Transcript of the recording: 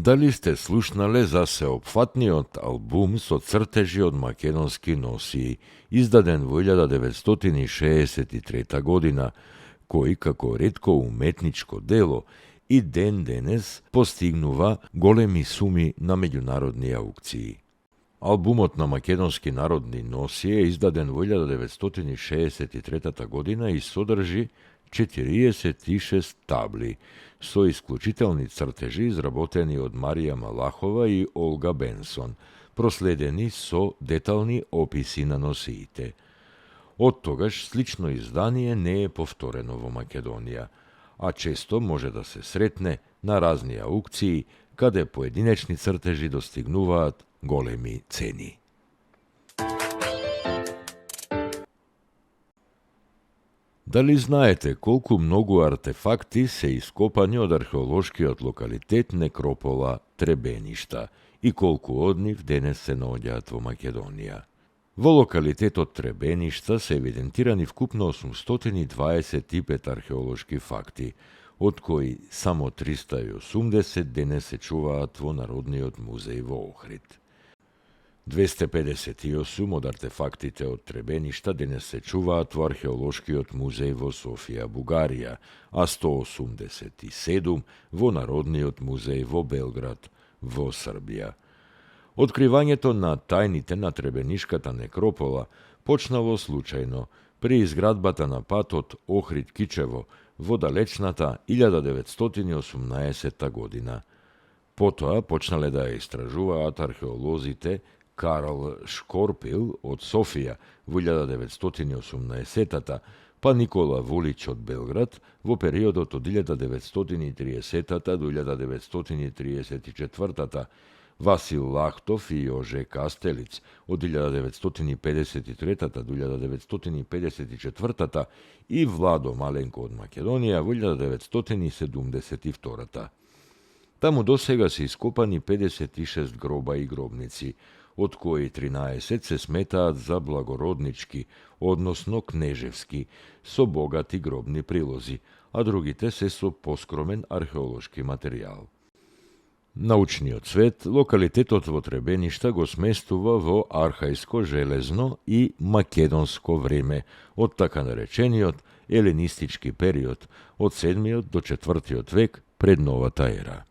Дали сте слушнале за сеопфатниот албум со цртежи од македонски носии, издаден во 1963 година, кој како ретко уметничко дело и ден денес постигнува големи суми на меѓународни аукции. Албумот на македонски народни носии е издаден во 1963 година и содржи 46 табли, со исклучителни цртежи изработени од Марија Малахова и Олга Бенсон, проследени со детални описи на носиите. Од тогаш слично издание не е повторено во Македонија, а често може да се сретне на разни аукции, каде поединечни цртежи достигнуваат големи цени. Дали знаете колку многу артефакти се ископани од археолошкиот локалитет некропола Требеништа и колку од нив денес се наоѓаат во Македонија? Во локалитетот Требеништа се евидентирани вкупно 825 археолошки факти, од кои само 380 денес се чуваат во Народниот музеј во Охрид. 258 од артефактите од Требеништа денес се чуваат во Археолошкиот музеј во Софија, Бугарија, а 187 во Народниот музеј во Белград, во Србија. Откривањето на тајните на Требенишката некропола почнало случајно при изградбата на патот Охрид-Кичево во далечната 1918 година. Потоа почнале да ја истражуваат археолозите Карл Шкорпил од Софија во 1918-та, па Никола Волич од Белград во периодот од 1930-та до 1934-та, Васил Лахтов и Јоже Кастелиц од 1953-та до 1954-та и Владо Маленко од Македонија во 1972-та. Таму досега се ископани 56 гроба и гробници, од кои 13 се сметаат за благороднички, односно кнежевски, со богати гробни прилози, а другите се со поскромен археолошки материјал. Научниот свет локалитетот во Требеништа го сместува во архајско железно и македонско време, од така наречениот еленистички период, од 7 до 4 век пред новата ера.